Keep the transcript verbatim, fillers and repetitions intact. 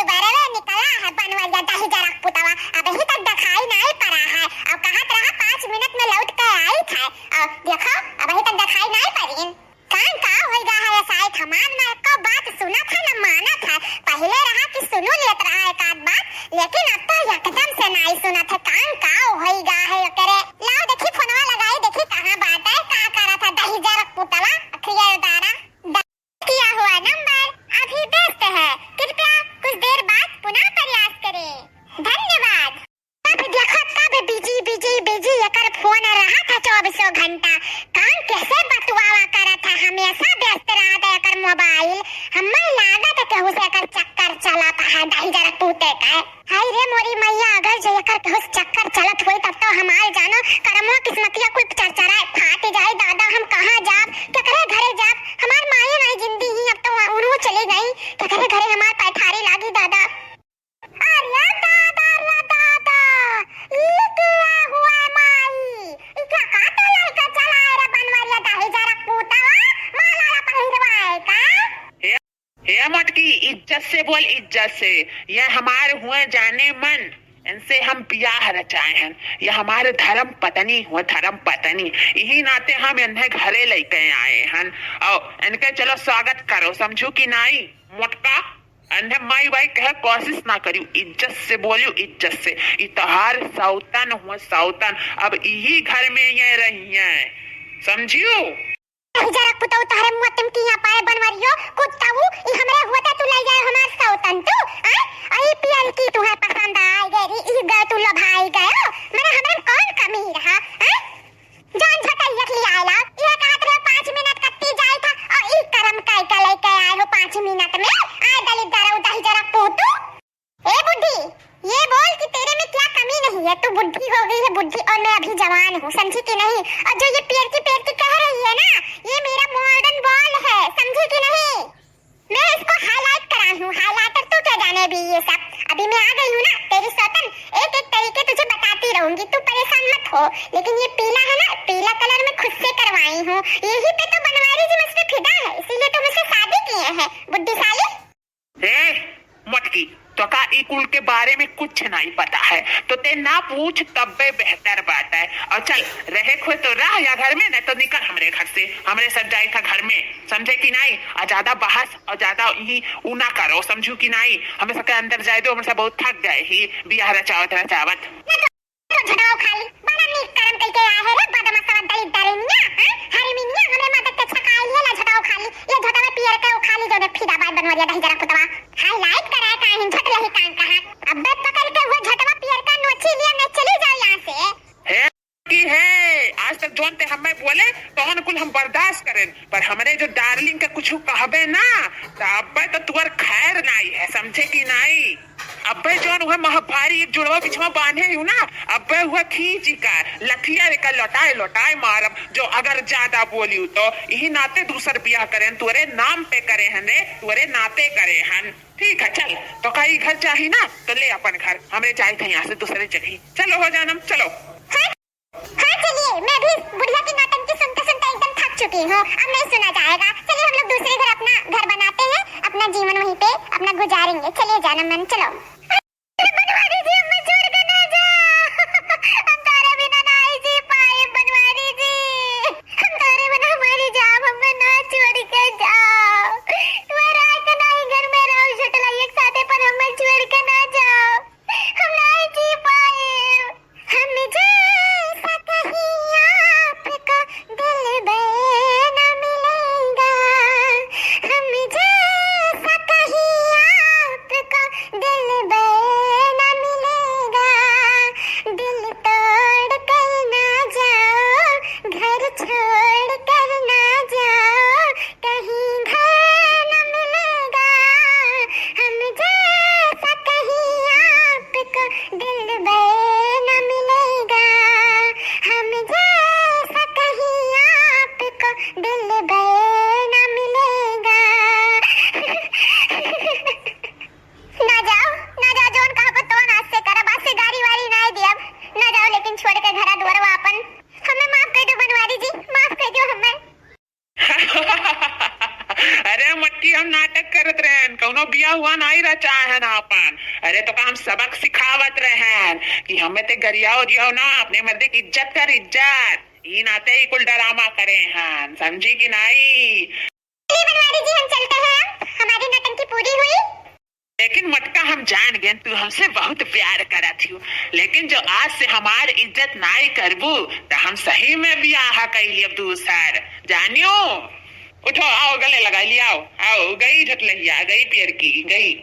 बरवे निकला है बनवरिया दहिजरा क पुतवा, अबहीं तक देखाई नाहीं परा है। अउ कहत रहा पाँच मिनट में लौट के आइत है, अउ देखो अबहीं तक देखाई नाहीं परिन। कान का होइगा है ऐसा है, हमार ना एको बात सुनत है ना मानत है। पहिले रहा कि सुनु लेत रहा एक आध बात, लेकिन अब तो एकदम से नाहीं सुनत है। कान का होइगा है एकरे। लाओ देखी फोनवा लगाई, देखी कहाँ बात है, का करत है दहिजरा क पुतवा, अखिया दारा। किया हुआ नंबर अभी व्यस्त है, कृपया कुछ देर बाद पुनः प्रयास करें। धन्यवाद। तब देखो तब busy, busy, busy एकर फोन रहत है चउबीसों घंटा। कान कैसे बतुआवा करत है, हमेशा व्यस्त रहत है एकर मोबाइल। हमें लागत है केहू से एकर चक्कर चलत है, दहिजरा पूते का। हाय रे मोरी मैया, अगर जे एकर केहू से चक्कर चलत होई तब तो हमार जानो करमवा किस्मतिया कुल चरचराए फाट जाए। दादा हम कहाँ जाब, केकरे घरे जाब? हमार माई नाई जिंदी ही, अब तो उन्हों चली गई। केकरे घरे हमार पैठारी लागी दादा। अरे दादा रे दादा, ई किया हुआ माई? ई क्या काटे लइके चला रे बनवरिया दहिजरा पूतवा? माला ला पहिरवाए का? हे मोटकी, इज्जत से बोल, इज्जत से। ये हमार हुए जाने मन, इनसे हम बियाह रचाए हैं। ये हमार धर्म पत्नी हुए, धर्म पत्नी। इही नाते हम इन्हें घरे लइके आए हैं। अउ इनके चलो स्वागत करो, समझू कि नाई? मोटका, इन्हें माई बाई कहे कोशिश ना करियो, इज्जत से बोलियो, इज्जत से। ई तोहार सौतन हुए, सौतन। अब इही घर में ये रही हैं, समझियो? दहिजरा पुतऊ तोहरे मुँह तुम किया पाए बनवरियो, कुत्ताऊ, ई हमरे होते तू ले जाए हमार सौतन तू, आय? आ ई पियरकी तुहे पसंद आए गए, ई, ई गए तू लोभाई गए, मने हमरे में कौन कमी रहा, आय? जान झटैया के लिए आए ला, ये कहत रहे पाँच मिनट कत्ती जाए था, और ई करम काई का लेके आए हो पाँच मिनट में, आय दलिद्दर दहिजरा पूतू। ए बुड्ढी, ये बोल कि तेरे में क्या कमी नहीं है? तू बुड्ढी हो गई है बुड्ढी, और मैं अभी जवान हूँ, समझी कि नहीं? और जो ये पियरकी पियरकी कह रही है ना, ये मेरा modern ball है, समझी कि नहीं? मैं इसको highlight कराई हूँ, highlighter। तू क्या जाने अभी ये सब, अभी मैं आ गई हूँ ना, तेरी सौतन एक एक तरीके तुझे बताती रहूंगी, तू परेशान मत हो। लेकिन ये पीला है ना, पीला colour मैं खुद से करवाई हूँ, यही पे तो बनवारी जी मुझ पे फिदा है, इसीलिए तो मुझसे शादी किए हैं, बुड्ढी साली। ए, मोटकी, तोका ई कुल के बारे में कुछ नहीं पता है, तो ते ना पूछ, तब्बे बेहतर बात है। और चल, रहे खोए तो रह या घर में, नहीं तो निकल हमरे घर से। हमरे सब जाए था घर में, समझे कि नहीं? और ज्यादा बहस और ज्यादा ई ऊ ना करो, समझू कि नहीं? हमें सबके अंदर जाए दो, हमरे सब बहुत थक गए ही बियाह रचावत रचावत। तो झटवा उखाली, बड़ा नीक करम कइके आए है रे, बदमाशवा दलिद्दर मिया, हैं? हरिमिनिया, हमरे माता के छकाई लिया ला झटवा उखाली, ये झटवा पियर के उखाली, जो ने फिदा बाय बनवरिया दहिजरा पुतवा। Highlight कराए काहिन झट लही कान कहा। अब्बे पकड़ के वो झटवा पियर का नोची लिया, ने चली जाओ यहाँ से। हे की है, आज तक जौन ते हमें बोले, तौन कुल हम बर्दाश्त करेन, पर हमरे जो darling के कुछ कहबे ना, त अब्बे तो तुअर खैर नाई है, समझे कि नाई? अब्बे जौन उहे महभारी एक जुड़वा बिछवा बांधे हूँ ना, अब्बे उहे खींची का लठिया रे का लौटाए लौटाए मारब, जो अगर ज्यादा बोली तो। यही नाते दूसर बियाह करेन, तुअरे नाम पे करे हन रे, तुअरे नाते करे हन। ठीक है, चल, तो कई घर चाही ना, तो ले अपन घर, हमरे जाए थे यहाँ से दूसरे जगह। चलो हो जानम, चलो। हाँ, हाँ, चलिए, मैं भी बुढ़िया की नौटंकी सुनते सुनते एकदम थक चुकी हूँ, अब नहीं सुना जाएगा। चलिए, हम लोग दूसरे घर अपना घर बनाते हैं, अपना जीवन वहीं पे अपना गुजारेंगे। चलिए जानम मन, चलो। बनवारी जी, हमें छोड़ के ना जाओ। हम तारे बिना ना जी पाए, बनवारी जी। हम तारे बिना मरी जाब, हमें ना छोड़ के जाओ। वह रात ना ही घर में रहो, झुटला एक साथे, पर हमें छोड़ के ना जाओ। हम ना जी पाए। हम जैसा कहीं आपका दिलबर न मिलेगा, हम जैसा कहीं आपका दिलबर हुआ नाई रचाहन आपन। अरे तो का हम सबक सिखावत रहन कि हमें ते गरियाओ उरियाओ ना, अपने मर्दे की इज्जत कर, इज्जत। ई नाते ही कुल ड्रामा करे हन, समझी कि नाई? चलिए बनवारी जी, हम चलते हैं, हमारी नौटंकी पूरी हुई। लेकिन मोटका, हम जान गए तू हमसे बहुत प्यार करत हियो, लेकिन जो आज से हमार इज्जत नाई करबू तो हम सही में बियाह कैली अब दूसर, जानियो। उठो, आओ गले लगा लिया, आओ, आओ, गई झटलहिया, गई पियर की, गई।